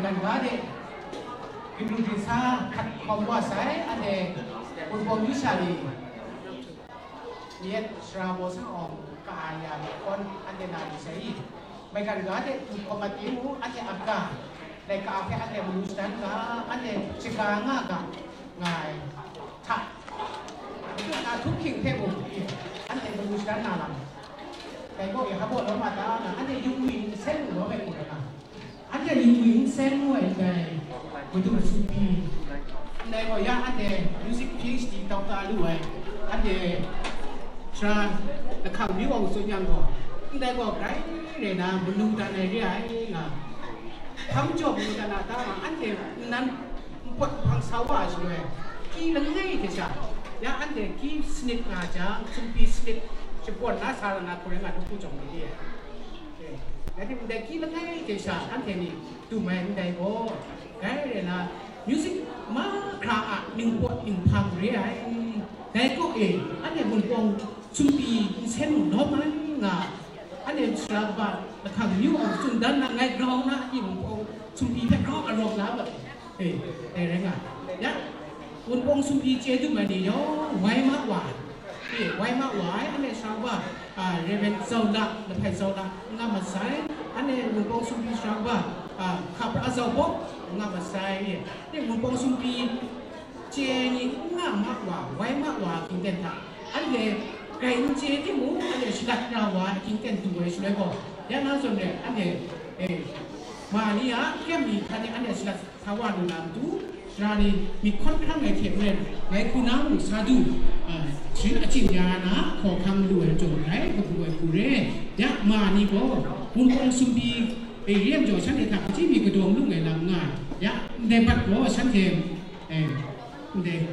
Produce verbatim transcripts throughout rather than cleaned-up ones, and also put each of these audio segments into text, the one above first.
Maigan ga de, Hindu dinsa hkat hkawm wa sai, anhte Wunpawng yu sha ni, Myit Sara Baw Sang Awng ka ai ya hkawn anhte na lu sai i, maigan ga de du hkawm mat timung, anhte a ga, laika hpe anhte manu shadan ga, anhte shaga nga ga, nga ai hta, madu na htup hking hte mung, anhte manu shadan na lam, dai gaw e hpa baw lawm a ta na, anhte yung mi nsen lu lawm ai hku rai nga. Anhte yu yu nsen ngu ai ndai, Madu Sumpi, ndai gaw ya anhte music P H D tau ta lu ai, anhte Sara Lahkang Myu Awng tsun yang gaw, ndai gaw grai re na malu dan ai re ai nga, hpang jaw malu dan a ta nga, anhte nnan npawt hpang sa wa ai shaloi, ki langai hte sha, ya anhte ki sanit nga jang, sumpi sanit shapawn na sa ra na hku rai nga, dum hku jawng ni e. Rai timung, dai ki langai hte sha anhte ni dum ai ndai gaw, grai rai na, music mahkra a ningpawt ninghpang re ai. Dai kaw e, anhte Wunpawng Sumpi nsen lawm ai nga, anhte Sara kaba Lahkang Myu Awng tsun dan na, ngai grau na, anhte Wunpawng Sumpi hpe grau arawk la mat. E, dai rai nga. Ya, Wunpawng Sumpi chye dum ai ni yawng wai ma wa ai. E, wai ma wa ai, anhte Sara kaba, a, Reverend Zaula, Lahpai Zaula, nga mat sai, anhte Wunpawng Sumpi Sara kaba, a, Hka Pra Zau Bawk, nga mat sai, e, anhte Wunpawng Sumpi chye ai ni n nga ma wa, wai ma wa, hkying ten hta, anhte grai n chye timung, anhte shalat ra wa ai hkying ten du ai shaloi gaw, ya na zawn re, anhte, e, ma ni a kyem mi hkan ni anhte shalat sa wa lu na matu, sara ni myit hkawn hkrang ai hte maren, ngai hku na mung sa du, a, sharin achyin ya na hkawhkam lu ai jaw ai, kabu ai hku re. Ya ma ni gaw, Wunpawng Sumpi, e, re ai majaw, shanhte hta hpaji mi kadawng lu ai lam nga ai. Ya, ndai bat gaw shanhte, e, ndai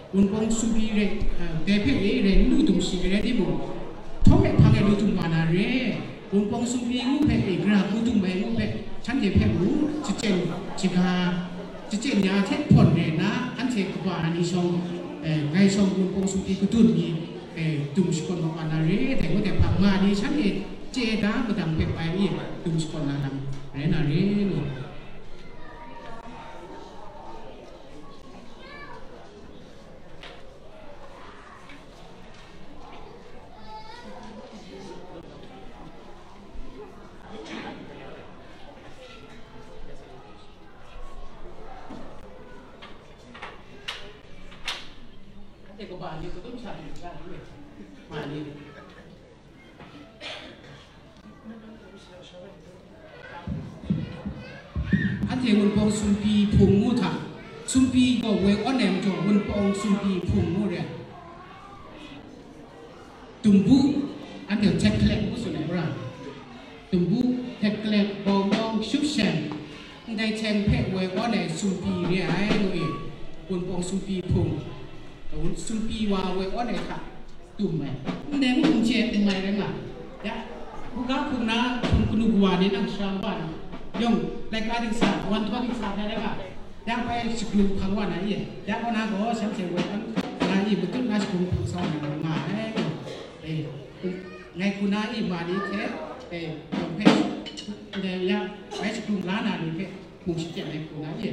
Wunpawng Sumpi rai, a, dai hpe e rai n lu dum shi ai rai timung, htawng e hpang e lu dum wa na re. Wunpawng Sumpi ngu hpe e, gara hku dum ai ngu hpe, shanhte hpe mung, shachyen shaga, shachyen ya hte hpawn re nna, anhte kaba ni shawng, e, ngai shawng Wunpawng Sumpi kadun ni, e, dum shakawn wa na re. Dai ngut ai hpa, ma ni shanhte chye da madang hpe bai e, dum shakawn na lam rai na re, ngu. Anhte Wunpawng Sumpi Hpung ngu hta, Sumpi gaw woi awn ai majaw, Wunpawng Sumpi Hpung ngu re ai. Tumbu, anhte htet hkalek ngu tsun ai, bra. Tumbu, htet hkalek, bawng bawng, shup shem, ndai hkyeng hpe woi awn ai sumpi re ai, ngu e, Wunpawng Sumpi Hpung, sumpi wa woi awn ai hta, dum ai. Ndai mung n chye n mai rai nga. Ya, hkungga hkungna, hkung kanu kawa ni nang sara wa na, yawng, laika dingsa, wan htaw dingsa hpe rai nga. Ya, bai shagrung hpang wa na ye. Ya, kaw na gaw, shanhte woi an, na i matut na shagrung hpang sa wa na nga ai. E, ngai hku na i ma ni hte, e, yawng hpe, ndai ya, bai shagrung la na ni hpe, hpung shakyen ai hku na ye.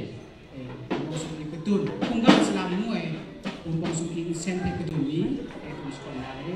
E, Wunpawng Sumpi kadun, hkungga salam ngu ai, Wunpawng Sumpi nsen hpe kadun ni, e, hpung shakawn na re.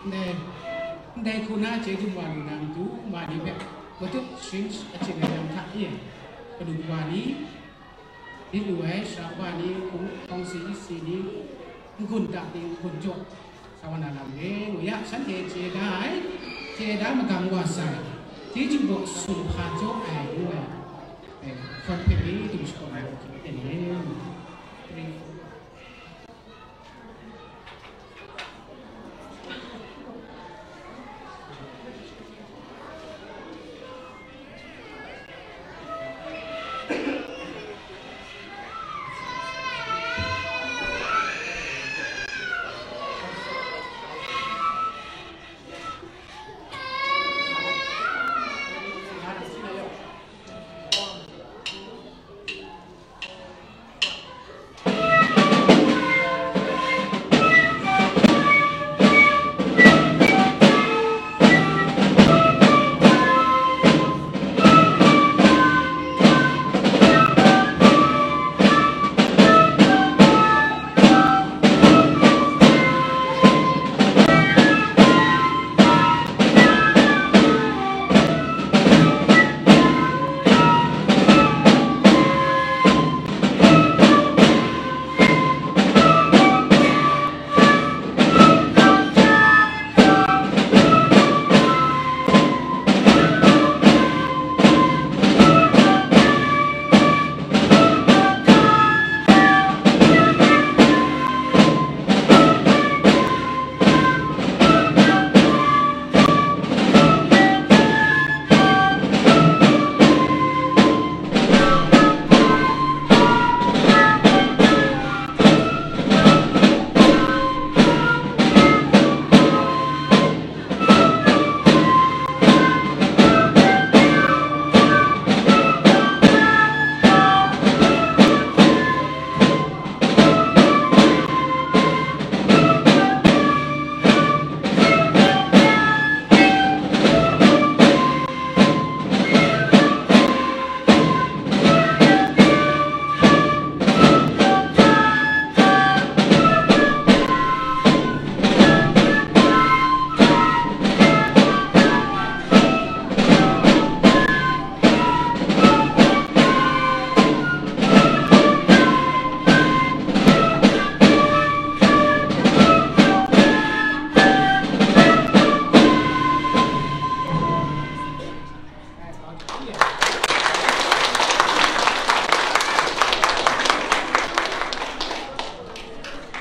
Ndai, ndai hku na chyeju wa lu na matu, wa ni hpe matut sharin achyin ai lam hta e, kanu wa ni, myit lu ai sara wa ni, hpung, hpung si, si ni, n-gun ta ni, n-gun jaw, sa wa na lam re, ngu ya, shanhte chye da ai, chye da magang wa sai, chyeju baw sum hpa jaw ai, ngu ai, eh, hkawt hpe mi tum shakawn ai, hte ni, three, four.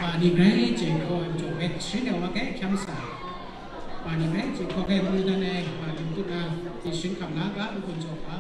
Wa ni grai chye hkawm ai majaw, met sharin ai wa grai hkyam sa. Wa ni grai chye hkawm ai, manu dan ai, wa ni tut na, myit sharin hkam la ga, n-gun jaw ga.